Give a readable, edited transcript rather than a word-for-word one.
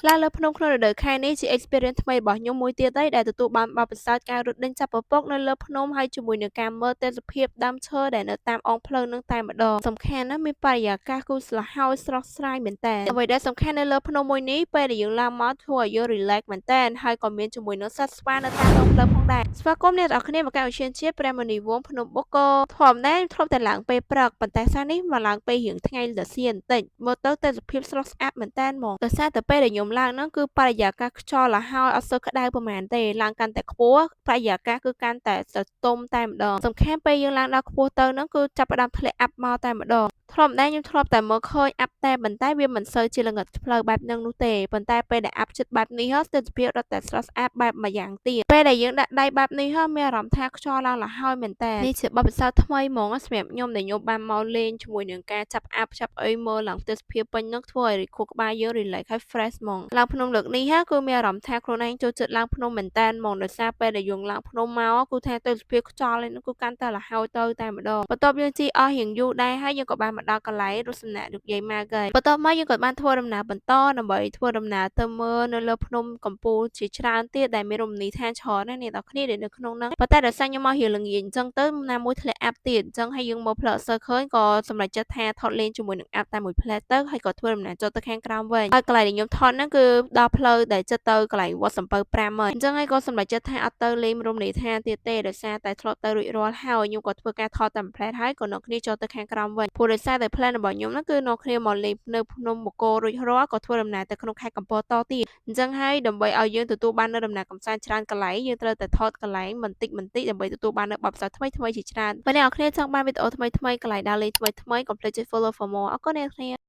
ឡើងលើភ្នំក្នុងរដូវខែនេះជា experience ថ្មីរបស់ខ្ញុំមួយទៀតហើយដែលទទួលបានបទពិសោធន៍ការរត់ដេញចាប់ពពកនៅលើភ្នំហើយជាមួយនឹងការមើលទេសភាពដើមឈើដែលនៅតាមអមផ្លូវនឹងតែម្ដងសំខាន់ណាស់មានបរិយាកាសគូស្លហើយស្រស់ស្រាយមែនតើអ្វីដែលសំខាន់នៅលើភ្នំមួយនេះពេលដែលយើងឡើងមកធ្វើឲ្យយើង relax មែនតើហើយក៏មានជាមួយនឹងសត្វស្វានៅតាមដងផ្លូវផងដែរស្វាគមន៍អ្នកទាំងអស់គ្នាមកកាន់ឧទ្យានជាតិព្រះមុនីវង្សភ្នំបូកគោធម្មតាធ្លាប់តែឡើងពេលព្រឹកប៉ុន្តែសារនេះមកឡើងពេលរៀងថ្ងៃរសៀលបន្តិចមើលទៅទេសភាពស្រស់ស្អាតមែនតើហ្មងដោយសារតែពេលដែលខ្ញុំឡើងហ្នឹងគឺបរិយាកាសខ្យល់ល្ហើយអត់សូវក្តៅប្រហែលទេឡើងកាន់តែខ្ពស់បរិយាកាសគឺកាន់តែស្រទុំតែម្ដងសំខាន់ពេលយើងឡើងដល់ខ្ពស់ទៅហ្នឹងគឺចាប់ផ្ដើមធ្លាក់អាប់មកតែម្ដងធម្មតាខ្ញុំធ្លាប់តែមើលឃើញអាប់តែប៉ុន្តែវាមិនសូវជាល្ងឹតផ្លូវបែបហ្នឹងនោះទេប៉ុន្តែពេលដែលអាប់ចិត្តបែបនេះហ៎ទេសភាពរត់តែស្រស់ស្អាតបែបមួយយ៉ាងទៀតពេលដែលយើងដាក់ដៃបែបនេះហ៎មានអារម្មណ៍ថាខ្យល់ឡើងល្ហើយមែនតើនេះជាបទពិសោធន៍ថ្មីហ្មងសម្រាប់ខ្ញុំដែលខ្ញុំបានមកលេងជាមួយនឹងការចាប់អាប់ចាប់អីមើលឡើងទេសភាពពេញហ្នឹងធ្វើឲ្យខួរក្បាលយើង relax ហើយ fresh ហ្មងឡើងភ្នំលើកនេះហ៎គឺមានអារម្មណ៍ថាខ្លួនឯងចូលចិត្តឡើងភ្នំមែនតើហ្មងដោយសារពេលដែលយើងឡើងភ្នំមកគឺថាទេសភាពខ្យល់ឯនោះគឺកាន់តែល្ហើយទៅតែម្ដងបន្ទាប់យើងជិះអស់រៀងយូរដែរហើយយើងក៏បានមកដល់កន្លែងរូបសំណាកលោកយាយម៉ាកហើយបន្ទាប់មកយើងក៏បានធ្វើដំណើរបន្តដើម្បីធ្វើដំណើរទៅមើលនៅលើភ្នំកំពូលជាច្រើនទៀតដែលមានរមណីយដ្ឋានច្រើនណាស់អ្នកទាំងគ្នាដែលនៅក្នុងហ្នឹងប៉ុន្តែដោយសារខ្ញុំមករៀងល្ងាចអញ្ចឹងទៅណាមួយធ្លាក់អាប់ទៀតអញ្ចឹងហើយយើងមើលផ្លូវអត់សូវឃើញក៏សម្រេចចិត្តថាថតលេងជាមួយនឹងអាប់តែមួយផ្លែទៅហើយក៏ធ្វើដំណើរចូលទៅខាងក្រោមវិញហើយកន្លែងដែលខ្ញុំថតហ្នឹងគឺដល់ផ្លូវដែលចិត្តទៅកន្លែងវត្តសំពៅ5ហើយអញ្ចឹងហើយក៏សម្រេចចិត្តថាអត់ទៅលេងរមណីយដ្ឋានទៀតទេដោយសារតែធ្លាប់ទៅរួចរាល់ហើយខ្ញុំក៏ធ្វើការថតតែមួយផ្លែហើយក៏នាំគ្នាចូលទៅខាងក្រោមវិញព្រោះដោយសារតែ plan របស់ខ្ញុំហ្នឹងគឺនាំគ្នាមកលេងនៅភ្នំបូកគោរួចរាល់ក៏ធ្វើដំណើរទៅក្នុងខេត្តកំពតតទៀតអញ្ចឹងហើយដើម្បីឲ្យយើងទទួលបាននូវដំណើរកម្សាន្តច្រើនកន្លែងយើងត្រូវតែថតកន្លែងបន្តិចបន្តិចដើម្បីទទួលបាននូវបទពិសោធន៍ថ្មីៗជាច្រើនបើអ្នកនរគ្នាចង់បានវីដេអូថ្មីៗកន្លែងដើរលេងថ្មីៗកុំភ្លេចចុច follow for more អរគុណអ្នកនរគ្នា។